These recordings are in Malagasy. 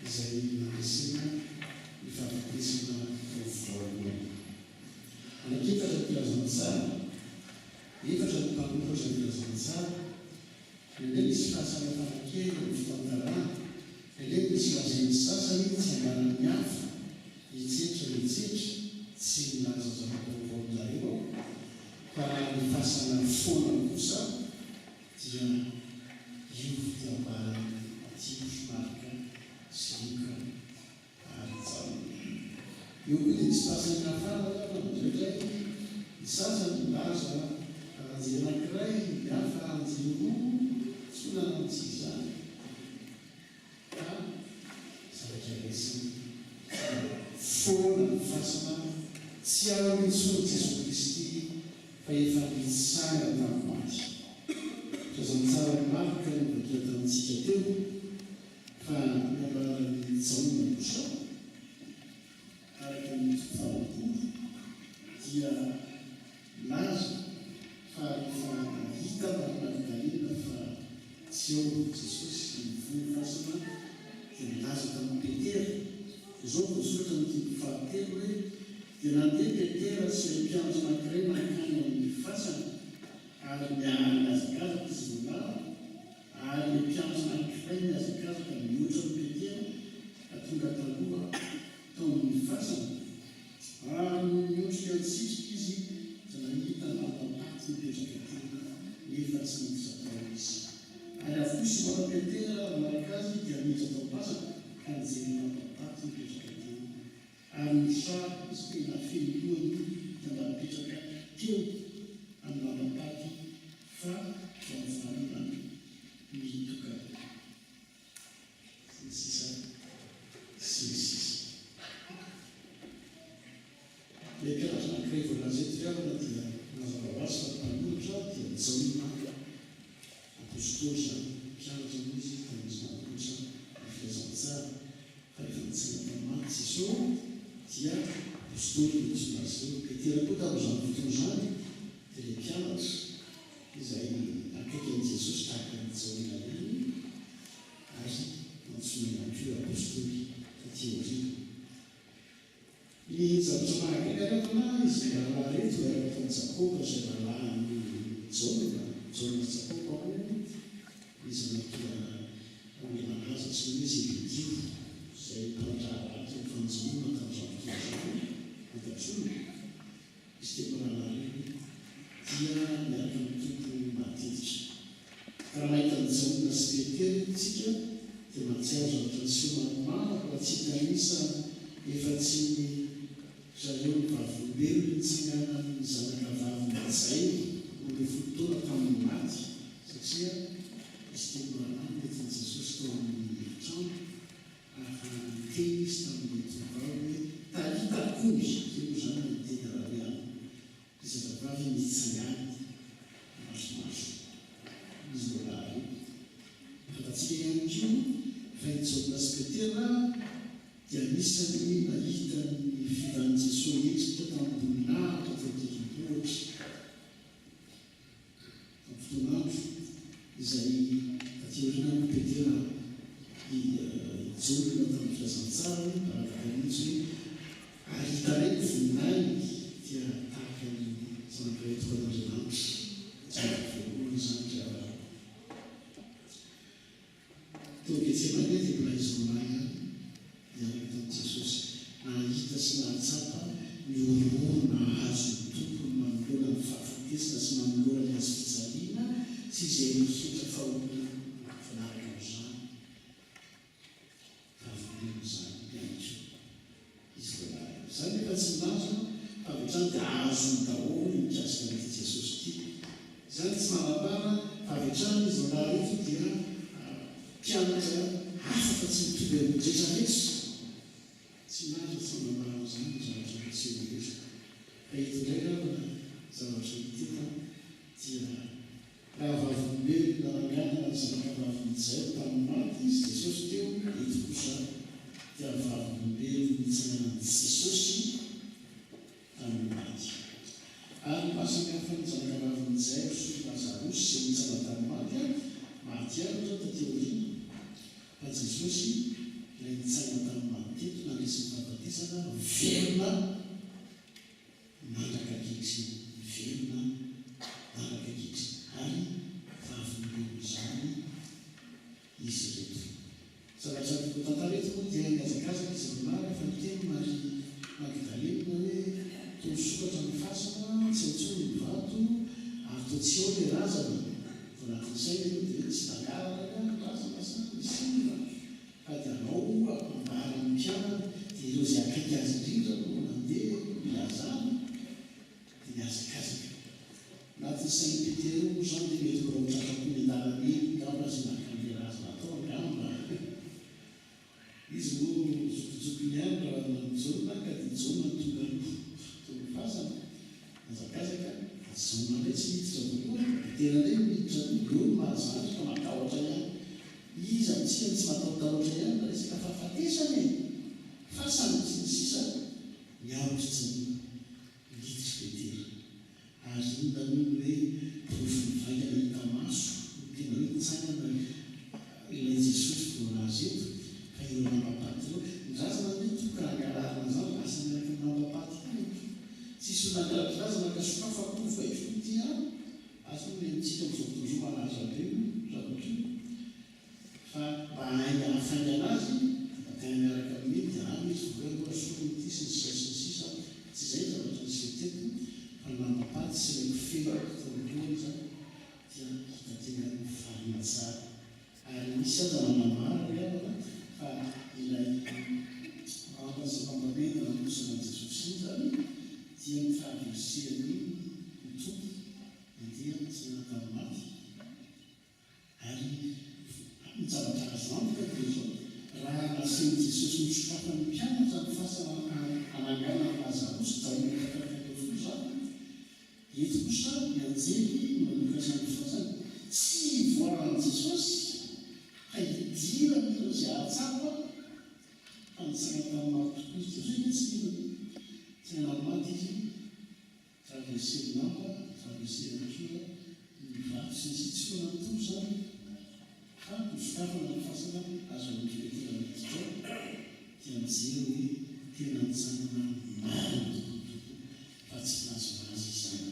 izay nandresena ny fahafatesana ho voalohany. Anankiefatra ny filazantsara, efatra ny mpanoratra ny filazantsara, indraindray misy fahasamihafana kely eo amin'ny fitantarana, indraindray misy lazain'ny sasany tsy ambaran'ny hafa, etsetra etsetra, tsy milaza zava-baovao aminareo aho, fa raha ny fasana foana kosa dia io dia ambaran'i Matio sy Marka sy Lioka ary Jaona. Eo koa dia misy fahasamihafana angamba indraindray, ny sasany milaza anjely anankiray, ny hafa anjely roa, tsy olana mihitsy izany fa zavatra raisiny dia foana ny fasana, tsy ao intsony Jesoa Kristy fa efa nitsangana tamin'ny maty. Filazantsaran'i Marka no novakiana tamintsika teo, fa ny ambaran'i Jaona kosa, araka ny toko faharoapolo, dia milaza fa rehefa nahita Maria Magdalena fa tsy ao Jesosy nivoha ny fasana, dia nilaza tamin'i Petera, izao no voasoratra amin'ny toko fahatelo hoe, Dia nandeha Petera sy ilay mpianatra anankiray nankany amin'ny fasana, ary niara-nihazakazaka izy roalahy, ary ilay mpianatra anankiray nihazakazaka nihoatra an'i Petera ka tonga taloha tao amin'ny fasana. Ary nony niondrika nisitrika izy, dia nahita lambam-paty nipetraka teo, nefa tsy niditra tao izy. Ary avy koa i Simona Petera nanaraka azy, dia niditra tao am-pasana ka nijery ny lambam-paty nipetraka teo. Ary ny sary izy tena feno lohany dia mba nipetraka teo amin'ny lambam-paty fa vao nivanona ny tokana. Sy ny sisa sy ny sisa. Ilay mpianatra anankiray voalaza eto ry havana dia mazava ho azy fa ny mpanoratra dia Jaona Apostoly izany, mpianatra moa izy tamin'izy nanolotra ny filazantsara. Fa rehefa nitsangana tamin'ny maty Jeso dia Apostoly no nantsoina azy ireo. Petera koa tamin'izany fotoana izany dia ilay mpianatra izay akaiky an'i Jesosy tahaka an'i Jaona ihany ary nantsoina ihany koa Apostoly taty aoriana. Ny zavatra mahagaga anefa izy mirahalahy ireto miaraka tamin'i Jakoba izay rahalahin'i Jaona, Jaona sy Jakoba moa ny zanak'i Andriamalaza antsoina hoe Zebedio izay mpandraharaha teo amin'ny fanjonoana tamin'izany fotoana izany, Antatsona. Izy telo mirahalahy ireo dia miaraka amin'ny Tompo matetika. Ka raha mahita an'i Jaona sy Petera eto isika dia mahatsiaro zavatra niseho maromaro raha tsy hitanisa efa tsy ny zareo ny vavolombelona nitsanganan'ny zanaka vavin'i Jairo 12 taona tamin'ny maty satria izy telo mirahalahy nentin'i Jesosy tao amin'ny efitrano ary niteny izy tamin'ilay tovovavy hoe Talita komy, izay moa izany ny teny arameana. Ry zazavavy nitsangana imasomaso izy roalahy ireo. Fantatsika ihany koa fa i Jaona sy Petera dia anisan'ny nahita ny fiovan'i Jesoa endrika tamim-boninahitra teo an-tendrombohitra. Tamin'ny fotoan'andro izay taty aoriana moa Petera i Jaona tamin'ny filazantsarany nanaraka mihitsy hoe ary hitanay ny voninahiny dia tahaka ny zanak'ilay tokan'Andriamanitra. Jaona voalohany izany ry havana. Teo Getsemane dia mbola izy roalahy ihany niaraka tamin'i Jesosy, nahita sy nahatsapa ny horohoro nahazo ny Tompony manoloana ny fahafatesana sy manoloana ny hazofijaliana sy izay rehetra fahoriana mifanaraka amin'izany. Vavolombelona izany ihany koa izy roalahy ireo. Izany nefa tsy milaza fa avy hatrany dia azony daholo ny mikasika an'ity Jesosy ity. Izany tsy manambara fa avy hatrany izy roalahy ireto dia mpianatra hafa fa tsy mitovy amin'ny rehetra rehetra. Tsy milaza tsy manambara an'izany ny zavatra niseho rehetra. Fa eto indray angamba zavatra hita eto dia. Raha vavolombelona nananganana ny zanakavavin'i Jairo tamin'ny maty izy, Jesosy teo, eto kosa dia vavolombelon'ny nitsanganan'i Jesosy tamin'ny maty. Ary ny mahasamihafa ny zanakavavin'i Jairo sy i Lazarosy izay nitsangana tamin'ny maty, maty ihany ireo taty aoriana, fa Jesosy. Ilay nitsangana tamin'ny maty teto, nandresy ny fahafatesana, velona mandraka ankehitriny, velona mandraka ankehitriny, ary vavolombelon'izany izy ireto. Zavatra voatantara eto moa dia nihazakazaka izy roalahy rehefa niteny Maria Magdalena hoe toa misokatra ny fasana, tsy ao intsony ny vato ary toa tsy eo ilay razana. Vao anatin'ny sainy aloha dia hoe tsy nangalatra angaha ny razana sa nisy inona fa dia alao ambara ny mpianany dia ireo izay akaiky azy indrindra no nandeha nilazana. Dia nihazakazaka. Anatin'ny sain'i Petera io moa izany dia mety mbola ho tratra tony an-dalana eny angamba izay naka an'ilay razana tao angamba. Izy moa zokijokiny ihany raha nan'i Jaona ka dia Jaona no tonga aloha teo amin'ny fasana. Nihazakazaka fa Jaona indray tsy niditra voalohany fa Petera indray no niditra aloha. Eo no mahazandry ka matahotra ihany. Iza amintsika no tsy matahotahotra ihany raha resaka fahafatesana e! Fasana sy ny sisa Niahotra Jaona. Niditra Petera. Ary inona moa ny hoe porofo mivaingana hita maso no tena hoe nitsangana ilay Jesosy voalaza eto fa ireo lambam-paty ireo. Ny razana anie tompoko raha angalarina izany lasa miaraka amin'ny lambam-paty ihany e. Tsisy olona hangalatra razana ka sokafako io vaiko ity an! Asa moa ny amintsika amin'izao fotoana izao malaza be io zavatra io. Fa mba hainga hafaingana azy dia bataina miaraka amin'iny dia any izy vao hoe aloha sorony ity sy ny sisa sy ny sisa Tsy izay ny zavatra niseho teto fa ny lambam-paty sy ilay kofehy tao an-dohany izany dia hita tena mivalona tsara. Ary misy aza manambara ry havana fa ilay lamba sy lambamena namonosana an'i Jesosy iny izany dia ny fahavesehan'ny ny Tompo nandeha nitsangana tamin'ny maty. Ary ny zavatra azo antoka dia izao, raha nasehon'i Jesosy nosokafan'ny mpianatra ny fasana hananganana an'i Lazarosy, Jaona 24 izany, eto kosa ny anjely no nanokatra ny fasana, tsy hivoahan'i Jesosy fa hidiran'ireo izay hahatsapa fa nitsangana tamin'ny maty tokoa izy. Jesosy anie tsy nino nitsangana amin'ny maty izy. Traverser lamba, traverser ihany koa ny vato sy ny sisa Tsy foana ny Tompo izany fa nosokafana ny fasana azo an'ny Petera miditra ao dia mijery hoe tena nitsangana marina tokoa ny Tompo fa tsy milazilaza izany.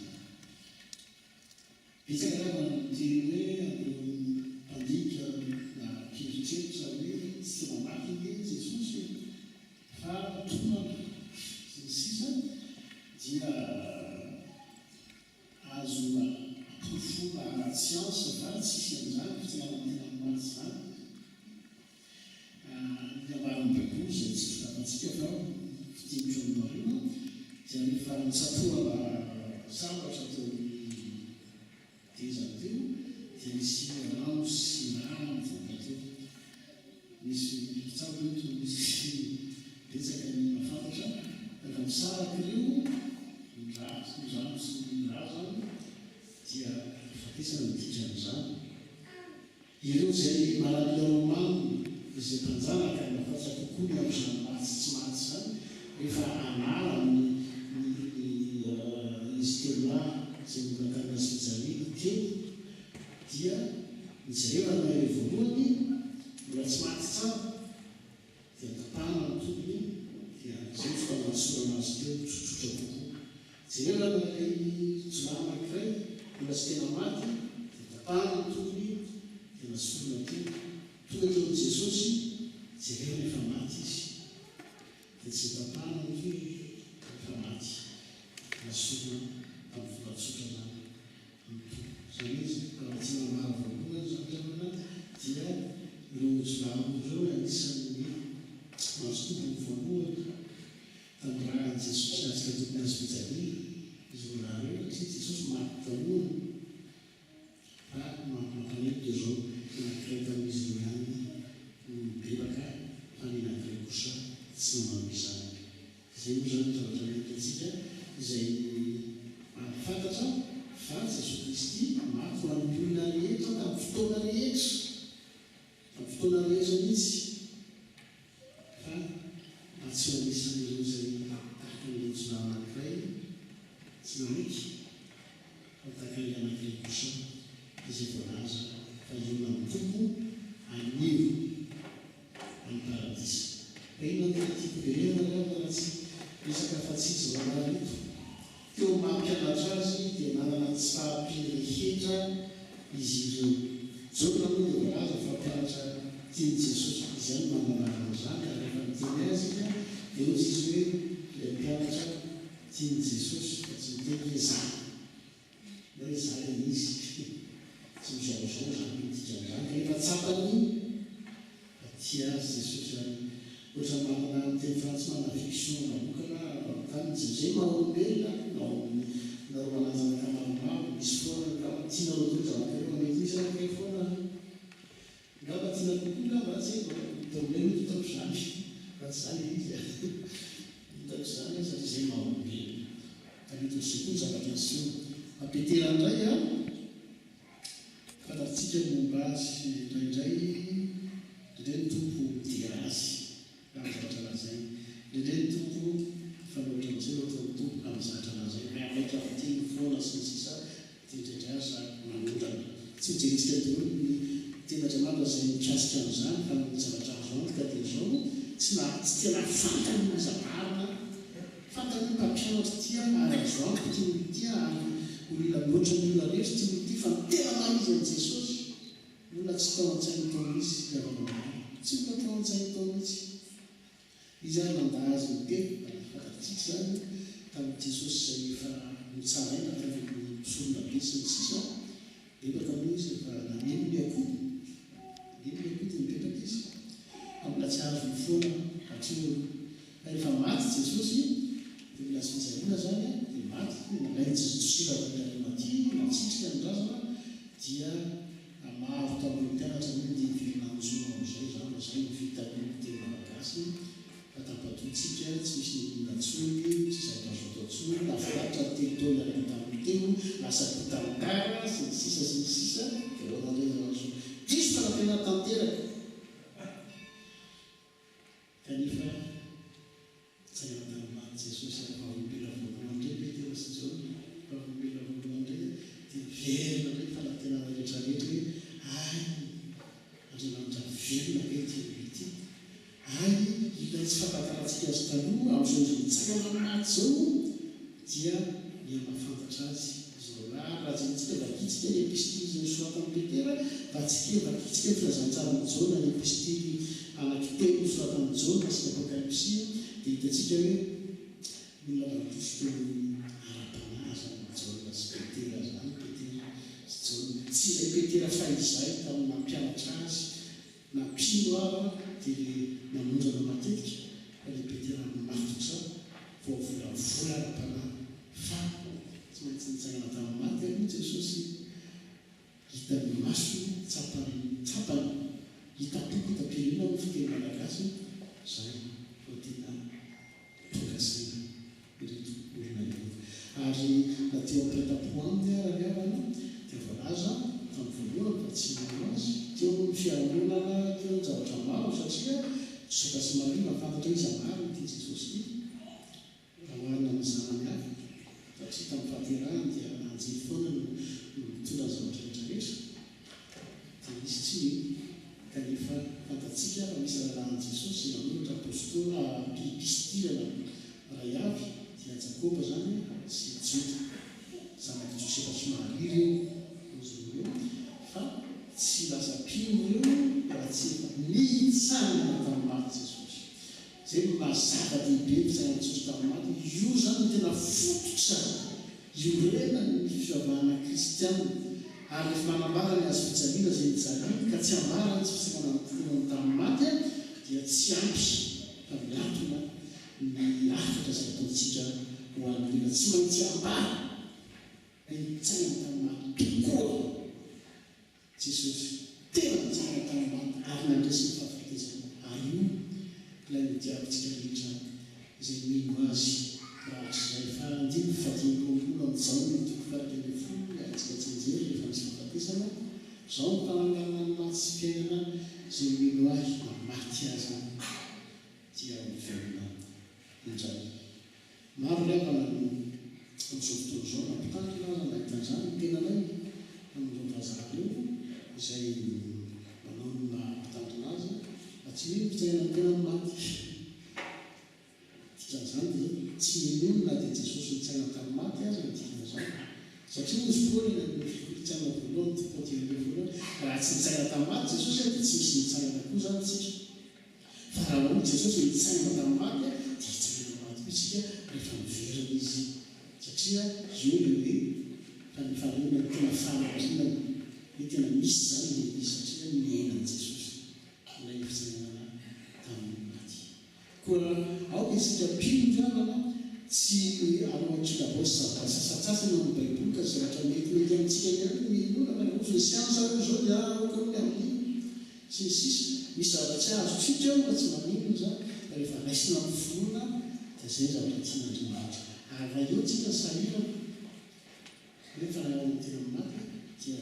Betsaka angamba no miteny hoe an'ireo mpandinika na mpieritreritra hoe tsy tena maty ange Jesosy e! Fa tomany sy ny sisa dia azo porofoina ara-tsiansa fa tsisy an'izany fitsanganan'ny tena amin'ny maty izany. Ny ambaran'ny Baiboly izay tsy soratantsika fa fintiniko aminareo dia rehefa nitsatohana sabatra teo amin'ny Tezany teo dia nisy rano sy rà nivoaka teo. Misy mpitsabo eto, misy betsaka ny mahafantatra fa raha misaraka ireo ny rà, ny rano sy ny rà zany dia fahafatesana ny dikan'izany. Ireo izay miaramila romana izay mpanjanaka mahafantatra kokoa ny amin'izany maty sy tsy maty izany, rehefa hanala ny ny ny izy telo lahy izay mbola tany Hazofijaliana teo dia nijerevana ilay voalohany mbola tsy maty tsara dia tapahana ny tongony dia izay no fanasosorana azy teo tsotsotra kokoa. Jerevana ilay jiolahy anankiray mbola tsy tena maty dia tapahana ny tongony dia nasorina teo. Tonga teo amin'i Jesosy, jerevana efa maty izy dia tsy notapahana ny tongony fa efa maty. Nasorina tamin'ny fomba tsotra izany. Izany hoe raha tsy nambara voalohany izany ry havana dia ireo jiolahy roa ireo no anisan'ny nahazo tombony voalohany tamin'ny ràn'i Jesosy niatrika tokony hazo fijaliana izy roa lahy ireo satria Jesosy maty taloha fa mampalahelo dia izao ny anankiray tamin'izy ireo ihany no nibebaka fa ny anankiray kosa tsy nanao izany. Izay moa izany no zavatra mianatra antsika izay mampifantatra fa Jesoa Kristy maty ho an'ny olona rehetra tamin'ny fotoana rehetra, tamin'ny fotoana rehetra mihitsy, fa mba tsy ho anisan'ireo izay tahaka an'ilay jiolahy anankiray tsy nanaiky, fa tahaka an'ilay anankiray kosa izay voalaza fa hihaona amin'ny Tompo anio any Paradisa. Fa inona no tena tiako verenana angamba raha tsy resaka afa-tsy izy roalahy ireto? Teo amin'ny maha mpianatra azy dia nanana ny tsy fahampiany rehetra izy ireo. Jaona moa dia voalaza fa mpianatra tian'i Jesosy. Izy ihany no manambara an'izany ary rehefa niteny azy izy dia hoy izy hoe ilay mpianatra tian'i Jesosy fa tsy niteny hoe izaho. Na hoe izaho ilay izy. Tsy mizahozaho izany no dikan'izany kanefa tsapany fa tia azy Jesosy ary ohatran'ny manana amin'ny teny frantsay manana fiction manokana amin'ny taniny Jesosy. Izay maha olombelona na ao amin'ny nareo manan-janaka maromaro misy foana angamba tianareo daholo zanakareo fa mety misy anankiray foana angamba tiana kokoa angamba tsy haiko a, hitako indray aloha hitako izany raha tsy izany ilay izy a, hitako izany satria izay maha olombelona ka mety ohatr'izay koa ny zavatra niseho. Fa Petera indray a. Fantatsika ny momba azy indraindray, indraindray ny Tompo midera azy amin'ny zavatra lazainy, indraindray ny Tompo mifanohitra amin'izay no ataon'ny Tompo amin'ny zavatra lazainy, maika miteny foana sy ny sisa dia indraindray aza manondrana. Tsy hojerentsika daholo ny tenin'Andriamanitra izay mikasika an'izany fa ny zavatra azo antoka dia izao, tsy na tsy tena fantany ny zava-marina Fantany hoe mpampianatra ity aho ary azo antoka ity olona ity ary olona mihoatra ny olona rehetra ity olona ity fa ny tena maha izy an'i Jesosy mbola tsy tao an-tsainy tao mihitsy ry havana malala. Tsy mbola tao an-tsainy tao mihitsy. Izy ary nandà azy niteny, ary fantatsika izany tamin'i Jesosy izay efa notsaraina tany amin'ny mpisoronabe sy ny sisa. Nibebaka moa izy rehefa naneno ny akoho. Naneno ny akoho dia nibebaka izy. Fa mbola tsy azony foana hatreo aloha. Fa rehefa maty Jesosy, dia mbola tsy fijaliana izany, dia maty, dia nalain'i Josefa avy any Arimatia, natsitrika ny razana, dia maro tamin'ireo mpianatra moa dia niverina nijono amin'izay izany, fa izay no vitan'ny teny malagasy. Fa tapa-doha-tsika, tsy misy n'inon'inona intsony, tsy zavatra azo atao intsony, nahafinaritra ny 3 taona niaraka taminy teo, lasa koa tantara, sy ny sisa sy ny sisa, dia ahoana indray izany azo. Diso fanantenana tanteraka! Kanefa, nitsangana tamin'ny maty Jesosy ary vavolombelona voalohany indray Petera sy Jaona, vavolombelona voalohany indray, dia niverina indray ny fanantenana rehetra rehetra hoe, hay, Andriamanitra velona ve ity olona ity? Hay ilay tsy fahafantarantsika azy taloha, amin'izao izy mitsangana amin'ny maty izao dia miha-mahafantatra azy izao. Raha raha jerentsika, vakintsika ny epistily izay nosoratan'i Petera, vatsika, vakintsika ny filazantsaran'i Jaona, ny epistily anankitelo nosoratan'i Jaona sy ny Apokalypsy, dia hitantsika hoe olona nandroso teo amin'ny ara-panahy izany Jaona sy Petera izany, Petera sy Jaona. Tsy ilay Petera fahizay tamin'ny nampianatra azy Na mpino ara dia le nanondrana matetika fa le Petera matotra voavolavola ara-panahy fa tsy maintsy nitsangana tamin'ny maty aloha Jesosy hitan'ny masony tsapany tsapany hitam-poko hitam-pirenena hoy ny fiteny malagasy zay vao tena Tonga saina ireto olona ireto. Ary na teo am-piatam-po aminy ara ry havana dia voalaza tamin'ny voalohany fa tsy nino azy. Teo ny fialonana, teo ny zavatra maro satria Josefa sy Maria mahafantatra hoe iza marina ity Jesosy ity raha oharina amin'ny zanany hafa satria tamin'ny fahaterahany dia anjely foana no nitondra ny zavatra rehetra rehetra. Dia nisy tsy nino. Kanefa fantatsika fa misy rahalahin'i Jesosy nanoratra apostola epistily iray avy, dia Jakoba izany sy Joda. Zanak'i Josefa sy Maria ireo, hoy izy roa ireo, fa tsy lasa mpino ireo raha tsy efa nitsangana tamin'ny maty Jesosy. Izay no maha zava-dehibe ny fitsanganan'i Jesosy tamin'ny maty. Io izany no tena fototra iorenan'ny fivavahana kristiana. Ary rehefa manambara ny hazo fijaliana izay nijaliany ka tsy ambara ny tsy fitsanganan'ny tenany tamin'ny maty dia tsy ampy fa miantona ny hafatra izay ataontsika ho an'ny olona. Tsy maintsy ambara ny nitsangana tamin'ny maty tokoa. Jesosy tena nitsangana tamin'ny maty ary nandresy ny fahafatesana ary io ilay nodiavintsika rehetra izay mino Azy rahatrizay. Fa andininy fahadimy amby roapolo amin'ny Jaona toko faha-11 ilay haintsika tsianjery rehefa misy fahafatesana, Izao no fananganana ny maty sy fiainana, izay mino Ahy na maty aza dia ho velona indray. Maro ry havana no amin'izao fotoana izao na mpitandrina aza nahita an'izany ny tenanay amin'ireo vazaha ireo izay manao ny maha mpitandrina azy fa tsy mino fitsainan'ny tenany maty. tsy ninoany na dia Jesosy nitsaina tamin'ny maty aza ny dikan'izany. Satria hozy Paoly any amin'ny Korintiana voalohany toko faha-15, raha tsy nitsaina tamin'ny maty Jesosy dia tsy misy nitsaina koa izany isika. Fa raha hoy Jesosy hoe hitsangana tamin'ny maty dia hitsangana amin'ny maty koa isika rehefa miverina Izy. Satria io ilay hoe fa ny fahamarinana no tena fahamarinana, hoe tena misy izany ilay izy satria niainan'i Jesosy ilay fitsanganana tamin'ny maty. Koa aoka isika mpino ry havana tsy hanao ankilabao sy zavatra sasantsasany ao amin'ny Baiboly ka zavatra metimety amintsika ihany no inoana fa raha ohatra ny siansa hoe izao dia aoka hono ny amin'ny Sy ny sisa Misy zavatra tsy azontsika ao fa tsy maninona izany fa rehefa raisina amin'ny finoana dia izay ny zavatra tian'Andriamanitra. Ary raha eo tsika ny sahirana hoe fananganana ny tena maty dia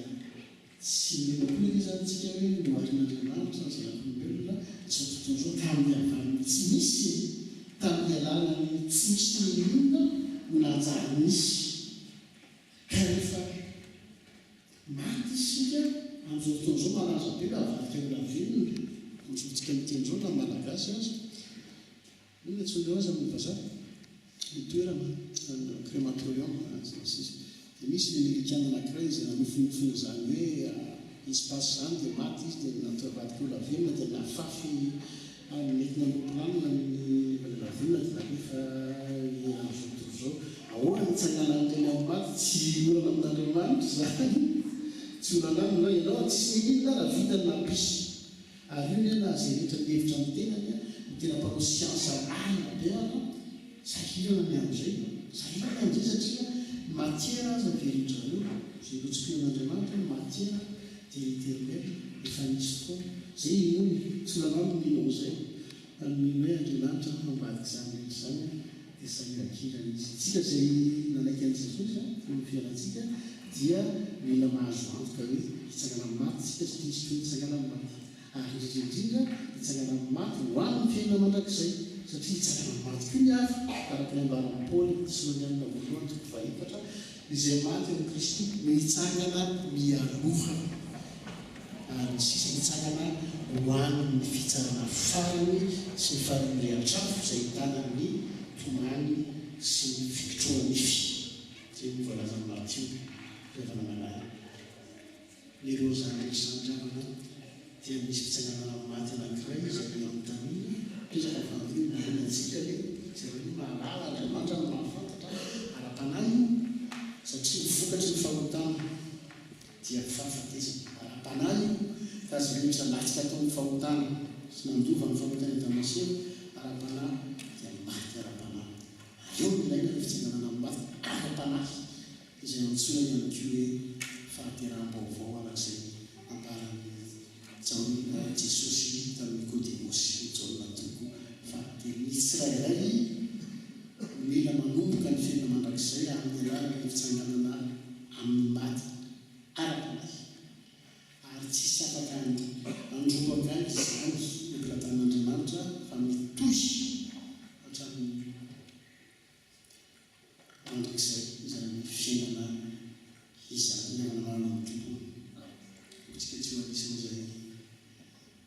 tsy mino akory anie izany tsika hoe noharin'Andriamanitra ny zanak'olombelona izao tontolo izao tamin'ny avy amin'ny tsy misy e! Tamin'ny alalan'ny tsy misy n'inon'inona no nanjary nisy. Ka rehefa maty isika, amin'izao fotoana izao malaza be hoe avadika ho lavenona, amin'izao tsika miteny izao na malagasy aza, inona antsoinareo azy amin'ny vazaha? Ny toerana, crematorium sy ny sisa. Dia misy ny amerikana anankiray izay nanofinofy an'izany hoe espace izany dia maty izy dia natao avadika ho lavenona dia nafafy Ary nentina am-roplanina ny lavenona dia nalefa eran'izao tontolo izao. Ahoana ny hitsanganan'ireny amin'ny maty? Tsy olana amin'Andriamanitra izany. Tsy olana aminy hoe ianao tsisy n'inon'inona raha vita ny nampisy. Ary io anie na izay rehetra mihevitra ny tenany ho tena mpanao siansa lalina be ara, sahirana ny amin'izay. Sahirana ny amin'izay satria ny matière aza averin-dry zareo, izay notsipihan'Andriamanitra hoe matière. Dia eternel, efa nisy fotoana. Zay inoany, tsy olana aminy mino an'izay, fa ny mino hoe Andriamanitra no ambadik'izany rehetra izany dia sahirankirana izy. Isika izay nanaiky an'i Jesosy teo amin'ny fiainantsika dia mila mahazo antoka hoe hitsangana amin'ny maty isika satria Izy koa nitsangana amin'ny maty. Ary indrindra indrindra hitsangana amin'ny maty ho amin'ny fiainana mandrakizay, satria hitsangana amin'ny maty koa ny hafa, araka ny ambaran'i Paoly, Tesalonianina voalohany toko fahefatra, Izay maty ao amin'i Kristy no hitsangana mialoha, ary ny sisa hitsangana ho an'ny fitsarana farany sy ny farimirian-trafo izay ahitana ny tomany sy ny fikitroha-nify. Izay no voalazan'i Matio, rehefa namanala. Ireo izany rehetra izany ry havana dia misy fitsanganana amin'ny maty anankiray izay mila anontaniana, mipetraka ny fanontaniana, mila antsika ve? Izay hoe mahalala Andriamanitra no mahafantatra, ara-panahy io, satria ny vokatry ny fahotana dia fahafatesana, ara-panahy io, ka izay rehetra latsaka tao amin'ny fahotana sy nandova ny fahotan'i Adama sy Eva, ara-panahy dia maty ara-panahy. Ary eo no ilaina ny fitsanganana amin'ny maty ara-panahy. izay antsoina ihany koa hoe fahateraham-baovao araka izay nambaran'i Jaona, Jesosy tamin'i Nikodemosy, Jaona toko fahatelo. Ny tsirairay no mila manomboka ny fiainana mandrakizay amin'ny alalan'ny fitsanganana amin'ny maty ara-panahy, ary tsisy afaka handrombaka izany eo am-pelatanan'Andriamanitra fa mitohy hatramin'ny Mandrakizay izany fiainana izany ny havana marina amin'ny Tompo. Hotsika tsy ho anisan'izay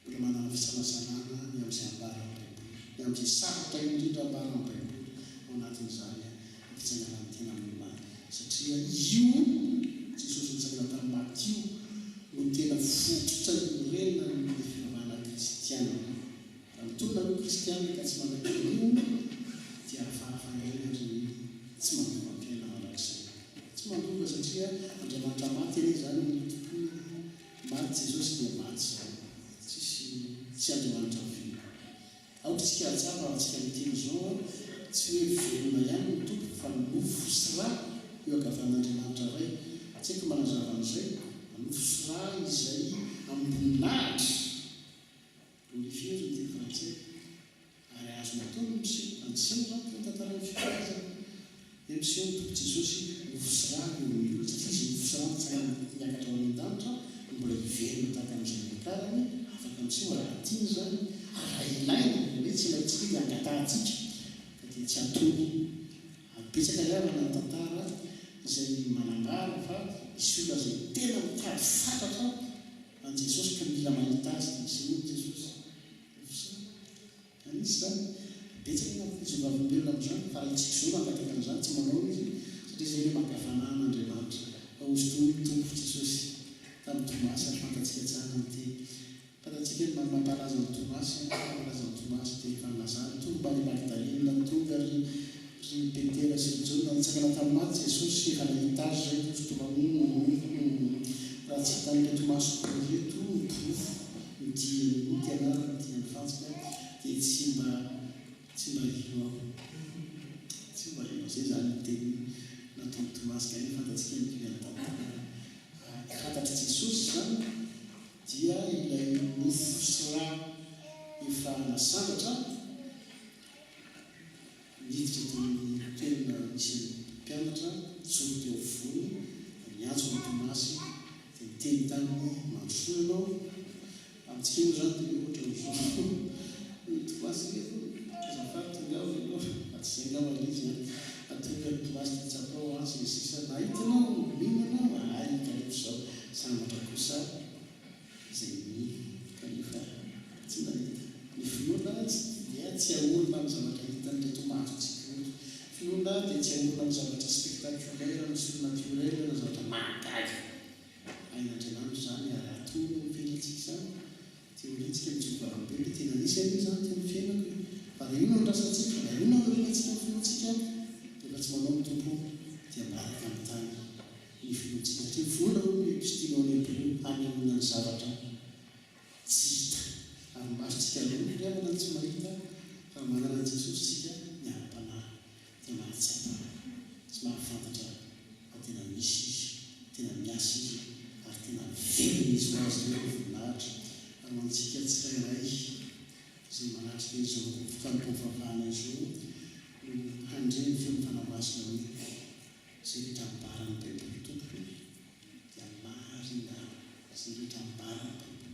mbola manana fisalasalana ny amin'izay ambaran'ny Baiboly, ny amin'izay sarotra indrindra ambaran'ny Baiboly ao anatin'izany ny fitsanganan'ny tena amin'ny maty. Satria io Jesosy nitsangana tamin'ny maty io no tena fototra iorenan'ny fivavahana kristiana. Raha mitonona aloha kristiana ka tsy manaiky an'io dia hafahafa ihany ary tsy mandova ny fiainana mandrakizay. Tsy mandova satria Andriamanitra maty anie izany no tompoina e. Maty Jesosy dia maty izany. Tsisy tsy Andriamanitra velona. Aoka isika hahatsapa fa antsika miteny izao an, tsy hoe velona ihany ny Tompo fa nofo sy ra eo ankavanan'Andriamanitra Ray. Tsy haiko manazava an'izay. Nofo sy ra izay amim-boninahitra. Glorifié hozy ny teny frantsay. Ary azony atao ny miseho. Andiseho izany teo tantaran'ny fifohazana. Dia miseho ny Tompo Jesosy nofo sy rà eo amin'ny olona satria izy nofo sy rà nitsangana niakatra ho any an-danitra no mbola hiverina tahaka an'izay niakarany, afaka miseho raha tiany izany ary raha ilaina, izany hoe tsy ilaintsika dia angatahantsika fa dia tsy ataony. Ary betsaka ihany raha ny tantara izay manambara fa misy olona izay tena mitady fatratra an'i Jesosy ka mila mahita Azy dia misehoany Jesosy. Anisy izany. Betsaka ny ankizy vavolombelona amin'izany, fa raha isika izao no hangataka an'izany, tsy manao izy, satria izay ilay mankafana an'Andriamanitra. Fa hozy toa ny Tompo Jesosy tamin'i Tomasy, ary fantatsika tsara ny teny. Fantatsika ny mampalaza an'i Tomasy, ny mampalaza an'i Tomasy dia efa nilazany, tonga Maria Magdalena, tonga ry ry Petera sy ry Jaona, nitsangana tamin'ny maty Jesosy, efa nahita azy izay, hozy Tomasy, hum hum hum, raha tsy hitan'ireto masoko ireto ny porofo, ny dian'ny anarany, ny dian'ny fantsika, dia tsy mba tsy mba hino aho. Tsy mba hino aho. Izay izany ny teny nataon'i Tomasy, kanefa fantatsika ny tohin'ny tantara. Fantatr'i Jesosy izany dia ilay nofo sy ra efa nasandratra niditra teo amin'ny toerana nisy ny mpianatra, nijoro teo afovoany, niantso an'i Tomasy, dia niteny taminy hoe, Mandrosoa ianao. Amintsika moa izany dia hoe ohatran'izao ny Tomasy ireto, azafady tongava ianao, fa tsy izay angamba ilay izy an, fa tonga ny Tomasy dia tsapao an, sy ny sisa, nahita ianao, mino ianao, hay kanefa izao, sambatra kosa izay mino kanefa tsy nahita. Ny finoana dia tsy aorina amin'ny zavatra hitan'ireto masontsika ireto. Finoana dia tsy aorina amin'ny zavatra spectaculaire na surnaturel na zavatra mahagaga. Hain'Andriamanitra izany ary atoro ny fiainantsika izany. Teorintsika mijoro vavolombelona hoe tena nisy anie izany teo amin'ny fiainako e! Fa raha io no andrasantsika, raha io no anorenantsika ny finoantsika, rehefa tsy manao ny Tompo dia miaraka amin'ny tany ny finoantsika. Satria ny finoana hoy ny Epistily ho an'ny Hebreo hanehoana ny zavatra tsy hita. Ary ny masontsika aloha ry havana no tsy mahita fa raha manana an'i Jesosy isika ny ara-panahy dia mahatsapa sy mahafantatra fa tena misy Izy, tena miasa Izy ary tena velona Izy ho Azy irery ny voninahitra. Ary ho antsika tsirairay izay manatrika izao fanompoam-pivavahana izao no handre ny feon'ny Fanahy Masina hoe, Izay rehetra ambaran'ny Baiboly tompoko dia marina, izay rehetra ambaran'ny Baiboly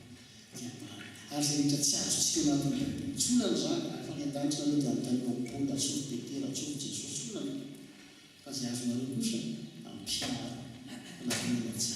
dia marina. Ary izay rehetra tsy azontsika ao anatin'ny Baiboly, tsy olana izany, fa any an-danitra nareo dia anontanio an'i Paoly, antsoy Petera, antsoy Jesosy, tsy olana. Fa izay azonareo kosa, ampiharo fa na inona na tsy.